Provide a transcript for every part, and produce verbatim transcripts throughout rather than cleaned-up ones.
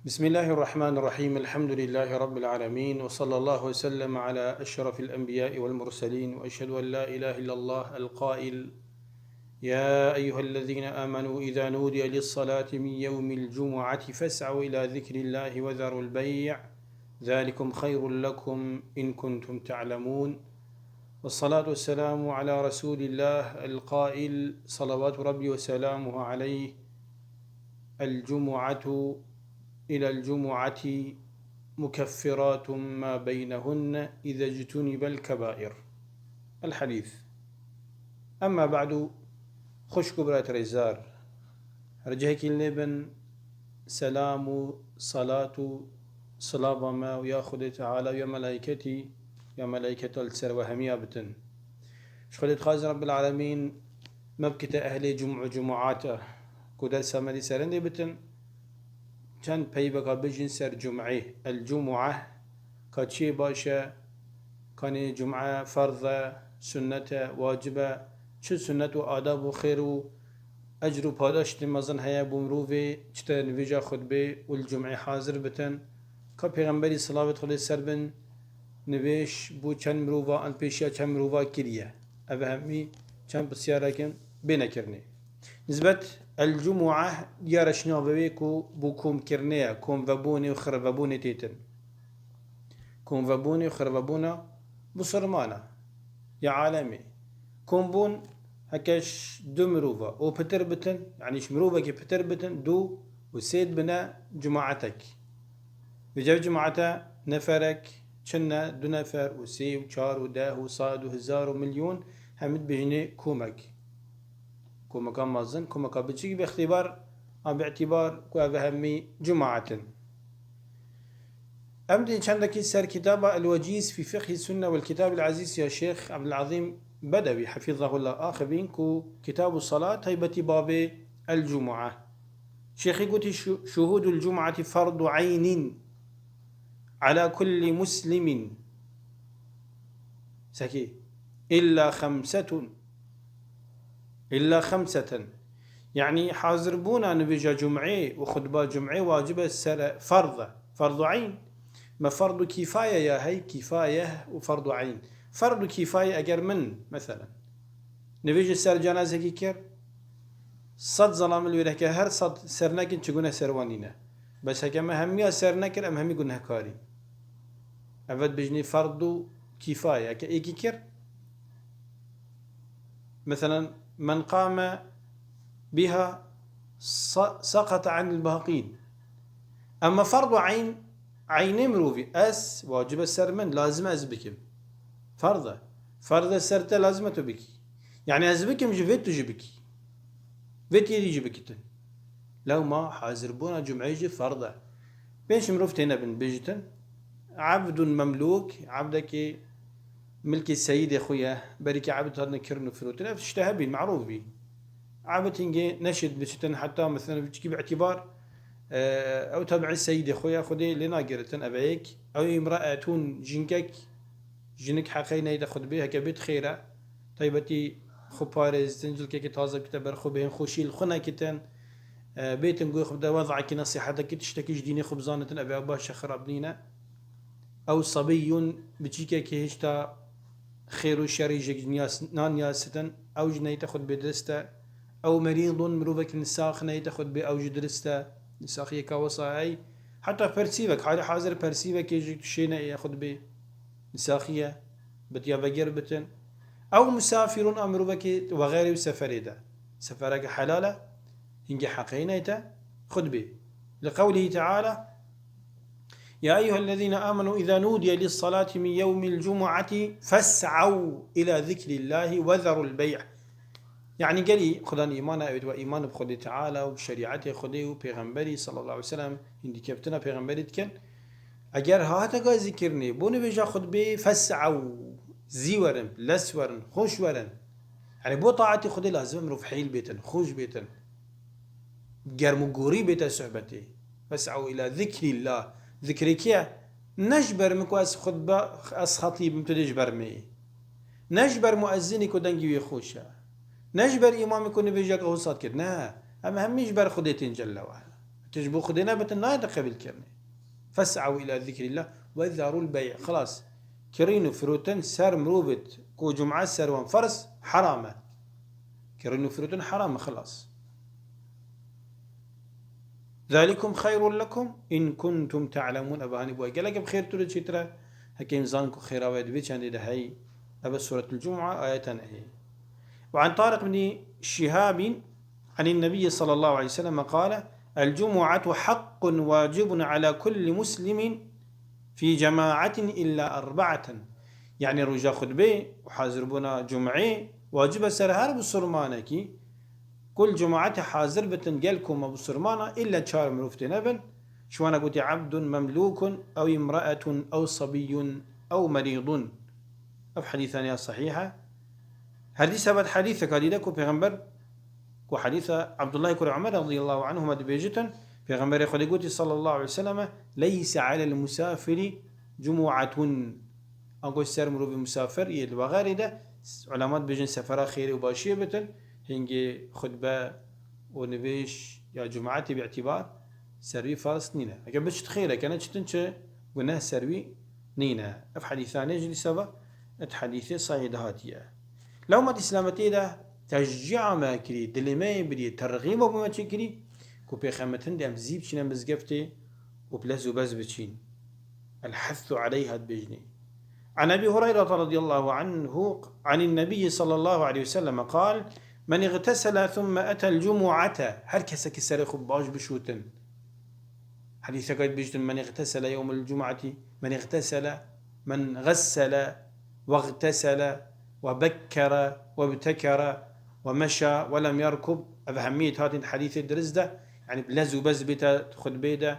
بسم الله الرحمن الرحيم. الحمد لله رب العالمين، وصلى الله وسلم على أشرف الأنبياء والمرسلين، وأشهد أن لا إله إلا الله القائل: يا أيها الذين آمنوا إذا نودي للصلاة من يوم الجمعة فاسعوا إلى ذكر الله وذروا البيع، ذلكم خير لكم إن كنتم تعلمون. والصلاة والسلام على رسول الله القائل: صلوات ربي وسلامه عليه: الجمعة إلى الجمعة مكفرات ما بينهن إذا اجتنب الكبائر. الحديث. أما بعد، xwişk û birayet rêzdar, her cihekî lê bin, selam û salat û silava me û ya Xwedê Teala û ya melayketî, ya melayketa li ser we hemiya bitin. Ji Xwedê dixwazin Rabbil Alemîn me bikite ehlê cumû cumûata, ku dersa me dî serindê bitin. Çend peyveka bijîn ser cum'ê, el cum'e, ka çiyê baş e, kanê cum'e ferz e, sunnet e, wacib e, çi sunnet û adab û xêr û ecr û padaştê mezin heye bo mirovê, çi te nivêja xutbê û li cum'ê hazir bitin. Ka Pêxemberî, silavêt Xwedê ser bin, nivêj bo çend mirova, an pêşiya çend mirova kiriye. Ev hemî çend pisyarek in bê nekirinê. Nisbet el cum'e ya reşnavê wê ku bo komkirinê ye, komvebûnê û xirvebûnê têtin. Komvebûnê û xirvebûna musulmana ya alemê. Kombûn heke ji du mirova û pitir bitin, yanî ji mirovekî pitir bitin, du û sê dibine cemaetek. Vêca vê cemaete neferek çi ne, du nefer û sê û çar û deh û sed û hezar û milyon, hemî dibêjinê komek. Komeka mezin, komeka biçik, bi îxtîbar an bi îtîbar ku ev hemî cemaet in. Em dê çendekî ser kitaba El-Wecîz fî Fiqhî Sunne wel Kitab el-Ezîz ya Şêx Ebdulazîm Bedewî, hefîzahullah, axivîn ku Kitabu Salat, taybetî babê El-Cum'a. Şêxî gotî: "Şu-, şuhudul cum'ati fardu eynin ala kulli muslimin." Sekî, "illa xemsetun, illa xemseten." Yanî hazirbûna nivêja cum'ê û xutba cum'ê wacib e ser, ferz e. Ferdu eyn. Me ferdu kîfaye ya hey, kîfaye û ferdu eyn. Ferdu kîfaye, eger min, meselen, nivêjê ser cenazekî kir, sed zelamil wêre heke her sed ser nekin, çi gune ser wan nîne. Bes heke me hemiya ser nekir, em hemî gunehkarî. Ev dibêjinê ferdu kîfaye. Heke êkî kir, meselen, men qame biha sa-, saqata anil baqîn. Ema ferdu eyn, eynê mirovî, ez, wacib e ser min, lazim e ez bikim. Ferz e. Ferz e ser te, lazim e tu bikî. Yanî ez bikim, ji vê tu jî bikî. Vê tu yê dî jî bikitin. Lewma hazirbûna cum'ê jî ferz e. Pênc mirov têne bin bêjitin. Ebdun memlûk, ebdekî milkê seyîdê xwe ye, berî ke ebd hatine kirin û firotin. Ev tişte hebî, merûf bî. Ebd hingê neşêt biçitin, heta, meselen, biçikî bi îtîbar, e, ew tabiî seyîdê xwe ye, Xwedê lê nagiritin, ev e yek. Ew îmraetûn, jinkek, jinik heqê neyte xutbê, heke bêt xêr e. Taybetî xwe parêzitin, cilkekê taze bikite ber xwe, bêhn xweşî li xwe nekitin. E, bêtin guhê xwe bide, wez'ekî, nesîhetekî, tiştekî ji dînê xwe bizanitin, ev ê baş e, xirab nîne. Ew sebiyun, biçîkekî hêşta xêr û şerî ji niyas-, naniyasin, ew jî neyte xutbê dirist e. Ew merîdun, mirovekî nisax neyte xutbê, ew jî dirist e. Nisaxiyê ka wesa ey. Heta persîvek, halî hazir persîvekê jî tu şêne ê xutbê. Nisaxiye, bitiya vegir bitin. Ew musafirun, a mirovekî wexerê û seferê de. Sefereke helal e, hingê heqê neyte xutbê. Li qewlihî Teala: "Ya eyyuhellezîne âmenû izâ nûdiye lissalâti min yewmil cumu'ati fes'ew ilâ zikrillâhi ve zerul bey'." Yanî gelî Xudan îmana, ew ê we îman bi Xwedê Teala û bi şerîetê Xwedê û Pêxemberî sallallahu aleyhi ve sellem, hîndîkeftina Pêxemberî dikin. Eger hate gazîkirinê, bo nivêja xutbê, fes'ew, zî werin, lez werin, xweş werin. Yanî bo taetê Xwedê lazim e mirov heyl bêtin, xweş bêtin. Germûgorî bête sohbetê. Fes'ew ila zikrillah. Zikrê kê ye? Ne ji ber min ku ez xutbe, ez xetîb im, tu dê ji ber min yî. Ne ji ber muezzinî ku dengî wî xweş e. Ne ji ber îmamê ku nivêjeke hosat kir. Ne. Em hemî ji ber Xwedê tên Celle ve Ala. ji bo Xwedê nebitin, nayê te qebîl kirinê. Fes'ew ila zikrillah ve zerul bey'. Xilas. Kirîn û firotin ser mirovit ku cuma ser wan ferz heram e. Kirîn û firotin heram e, xilas. Zalikum xeyrun lekum in kuntum ta'lemun. Ev hanî bo gelek bi xêr tu de çêtir e. Heke însan ku xêra we di vê çendê de hey. Ev e Suretul Cuma, ayeten heye. Ve an Tariq bin Şihabin عن النبي صلى الله عليه وسلم قال: الجمعة حق واجب على كل مسلم في جماعة إلا أربعة. Yani roja xutbê û hazirbûna cum'ê wacib e ser her bisurmanekî. Kul cemaetê hazir bitin gel koma bisurmana, îlla çar mirov tê nebin. Ji wana gotî: عبد مملوك أو امرأة أو صبي أو مريض. Ev hedîsan ya sehîh e. Her dîsa vet hedîseka dî de ku Pêxember, ku hedîsa Abdullah kurê Umer radiyallahu anhuma dibêjitin, Pêxemberê Xwedê gotî sallallahu aleyhi ve selleme: ليس على المسافر جمعة. Ango ser mirovê musafir yê li wexerê de, ulema dibêjin sefera xêrê û başiyê bitin, hingê xutbe û nivêj ya cumaetê bi îtîbar ser wî farz nîne. Eger biçit xêr e, kene çitin çi guneh ser wî nîne. Ev hedîsanê jî dîsa va, et hedîsê sahîh de hatiye. Lewma di îslametê de teşcîa me kirî, dilê me yê birî, terxîba bo me çêkirî, ku pêxemet hindê em zî biçîne mizgeftê û bi lez û bez biçîn. El-hethu aleyha dibêjinê. عن أبي هريرة رضي الله عنه عن النبي صلى الله عليه وسلم قال: من اغتسل ثم أتى الجمعة. Her kesekî serê xwe baş bişûtin. Hedîseke dibêjin: من اغتسل يوم الجمعة، من اغتسل، من غسل، واغتسل، وبكر، وابتكر، ومشى، ولم يركب. Ev hemî hatin hedîsê dirist de. Yani bi lez û bez bête xutbê de.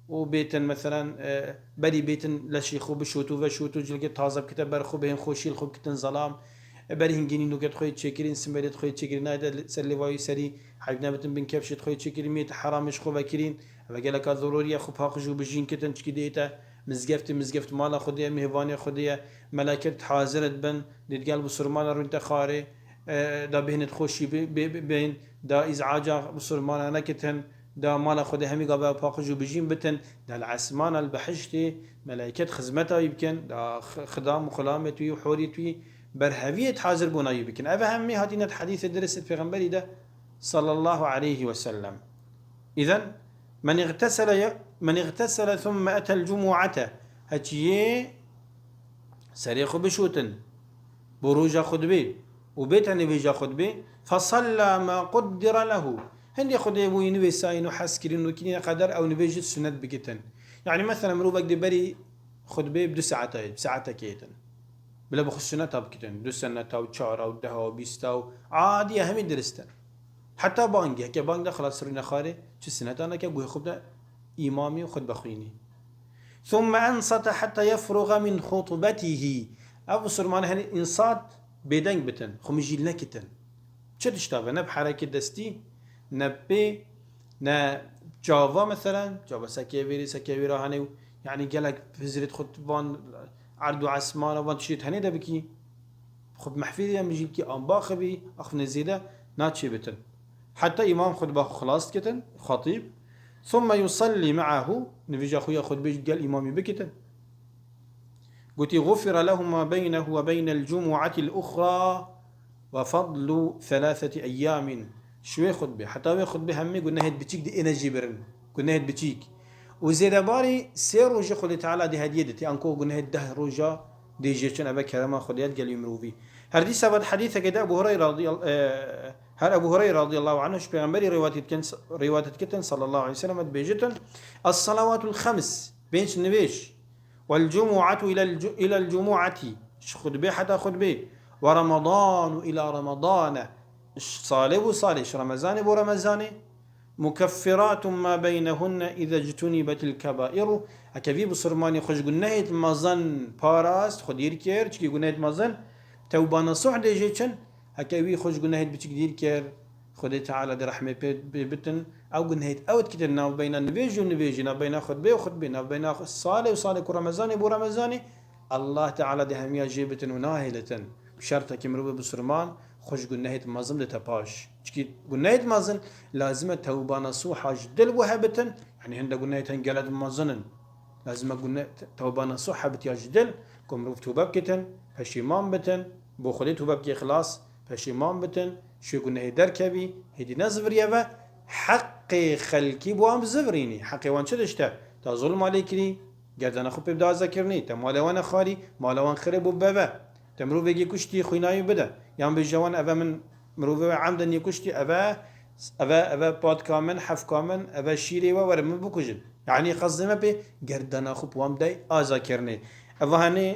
û bêtin, meselen, e, berî bêtin leşî xwe bişût û veşût û cilkê taze bikite ber xwe, bêhên xweşî li xwe bikitin zelam. E, berî hingînî nûket xwe yê çêkirîn, simêlêt xwe yê çêkirîn, nayê te ser lêvayî serî, heyb nebitin bin kefşêt xwe yê çêkirîn, miyê te heramê ji xwe vekirîn. Eve geleka zerûrî ye xwe paqij û bijîn kitin, çikî dê te mizgeftê, mizgeft mala xwe dê ye, mêvanê xwe dê ye. Melaiket hazir dibin, dê digel bisurmana rûn te xarê, e, da bêhnêt xweşî bi-, bi-, bi-, bên, da îz'aca bisurmana nekitin. Da mala xwe de hemî gabe paqij û bijîn bitin, da li esmana li behiştê melaiket xizmeta wî bikin, da x-, xidam û xulamê wî û hûrî wî berheviyê hazir bona wî bikin. Ev hemî hatîne di hedîsê dirist Pêxemberî de sallallahu aleyhi ve sellem. Îzen, men îxtesele ye-, men îxtesele thumme etel cumu'ate. Heçiyê serê xwe bişûtin bo roja xutbê û bête nivêja xutbê, fesalla ma quddira lehu. Hindê xutbê bûyî nivêsayîn û hez kirîn û kirîne qeder ew nivêj sunet bikitin. Yani mesela mirovek dê berî xutbê bi du saeta yê, bi saetekê yêtin. Bila bi xwe suneta bikitin. Du seneta û çara û deha û bîsta û adiye hemî diristin. Heta bangî, heke bang de xilas rûne xarê, çi sineta neke, guhê xwe bide îmamî û xutbe xwînî. Thumme ensete heta yefruga min xutbetihî. Ev bisurmane henî însat bêdeng bitin, xwe mijîl nekitin. Çi tişta ve, ne bi herekê destî, ne bi pê, ne çava, meselen, çava sekê vêrê, sekê vêra hene û, yani gelek hizrêt xwe van erd û esmana van tiştê tenê de bikî. Xwe bi mehfîlê de mijîl kî, an baxivî, axivînê zêde naçê bitin. Heta îmam xutba xwe xilas dikitin, xatîb. Thumme yusallî me'ahu, nivêja xwe ya xutbê gel îmamî bikitin. Gotî, gufira lehu ma beynehu ve beynel cumu'atil uxra ve fadlu thelatheti eyyamin. Ji wê xutbê heta wê xutbê hemî gunehêt biçîk dê êne jê birin. Gunehêt biçîk. Û zêdebarî sê rojê Xwedê Teala dê hediyê didî. Anko gunehêt deh roja dê jê çin, eve kerema Xwedê ye digel wî mirovî. Her dîsa ve di hedîsekê de Ebu Hureyre radiyal-, e, her Ebu Hureyre radiyallahu anhu ji Pêxemberî rêwatî dikin, rêwatî dikitin sallallahu aleyhi ve sellem dibêjitin: Es-salavatul xems, pênc nivêj, vel cumu'atu ilel cu-, ilel cumu'ati, ji xutbê heta xutbê, ve Ramadanu ila Ramadane, ji salê bo salê, ji Remezanê bo Remezanê, mukeffiratun ma beynehunne ize ctunibetil kebairu. Heke vî bisurmanî xwe ji gunehêt mezin parast, xwe dîr kir, çikî gunehêt mezin tewba nesuh dê jê çin, heke wî xwe ji gunehêt biçik dîr kir, Xwedê Teala dê rehmê pê, pê bitin. Ew gunehêt ew dikitin navbeyna nivêj û nivêjî, navbeyna xutbê û xutbê, navbeyna salê û salê ku Remezanê bo Remezanê, Allah Teala dê hemiya jê bitin û nahêlitin. Bi şertekî mirovê bisurman Xwe ji gunehêt mezin dite paş. Çikî gunehêt mezin lazim e tewba nesuha ji dil wiha bitin. Yanî hinde gunehêt hin gelek mezin in. Lazim e gune-, tewba nesuha bitiya ji dil. Ku mirov tewbe bikitin, peşîman bitin. Bo Xwedê tewbe bikê xilas, peşîman bitin. Ji gunehê derkevî, hêdî neziviriye ve. Heqê xelkî bo wan bizivirînî. Heqê wan çi dişte? Ta zulma lê kirî, gerdana xwe pê bida azakirinî. Te mala wan xarî, mala wan xirê bo beve. Te mirovekî kuştî xwîna wî bide. Yan bêje wan eve min mirovê we emden yê kuştî, eve, eve, eve patka min, hefka min, eve şîrê we were min bikujin. Yanî qezdê me pê gerdana xwe bi wan bidayî azakirinê. Eva henê,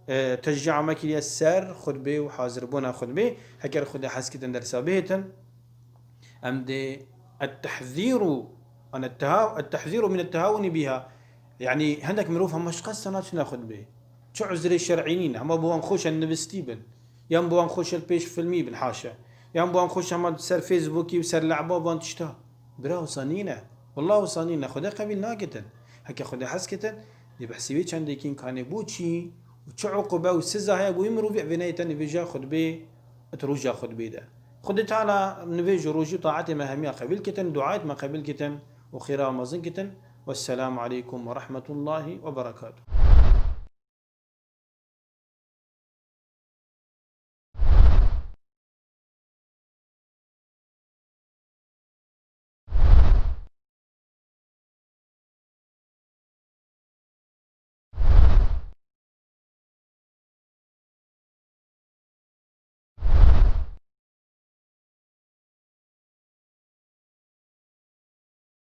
e, teşcîa me kiriye ser xutbê û hazirbûna xutbê. Heker Xwedê hez kitin dersa bihêtin. Em dê التحذير عن التها-، التحذير من التهاون بها. Yanî hindek mirov hema ji qesta naçine xutbê. Çi uzrê şer'î nîne. Hema bi wan xweş e nivistî bin. Yan bi wan xweş e li pêş filmî bin, haşa. Yan bi wan xweş e hema ser Facebookî û ser le'ba van tişta. Bira wisa nîne. Wallah wisa nîne. Xwedê qebîl nakitin. Heke Xwedê hez kitin, dê behsî wê çendekîn kanê bo çî û çi uqube û siza heye bo wî mirovî, evê neyê te nivêja xutbê, di roja xutbê de. Xwedê Teala nivêj û rojî û taetê me hemiya qebîl kitin, duayet me qebîl kitin û xêra mezin kitin. Wesselamu aleykum ve rahmetullahi ve berekatuh.